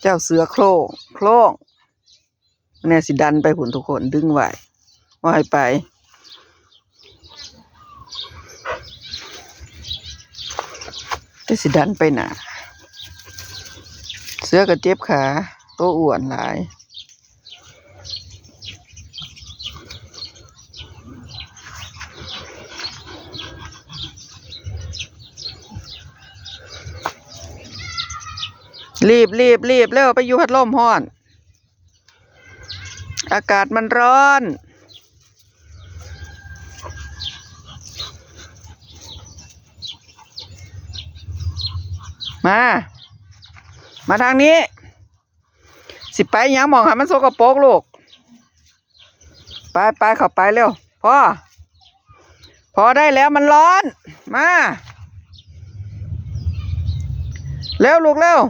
ເຈົ້າເສືອໂຄລງ ໂຄລງ ແນ່ ຊິດັນໄປພຸ້ນທຸກຄົນ ດຶງໄວ້ ບໍ່ໃຫ້ໄປ ແຕ່ຊິດັນໄປໜ້າ ເສືອກໍເຈັບຂາ ໂຕອ້ວນຫຼາຍ. ລີບໆໆ ເລັວ ໄປຢູ່ພັດລົມຮ້ອນ ອາກາດມັນຮ້ອນ ມາ ມາທາງນີ້. ຊິໄປຫຍັງ ໝ່ອງຫັ້ນມັນສົກກະປົກລູກ ໄປໆ ເຂົ້າໄປເລັວ ພໍ ພໍໄດ້ແລ້ວ ມັນຮ້ອນ ມາ ເລັວລູກເລັວ.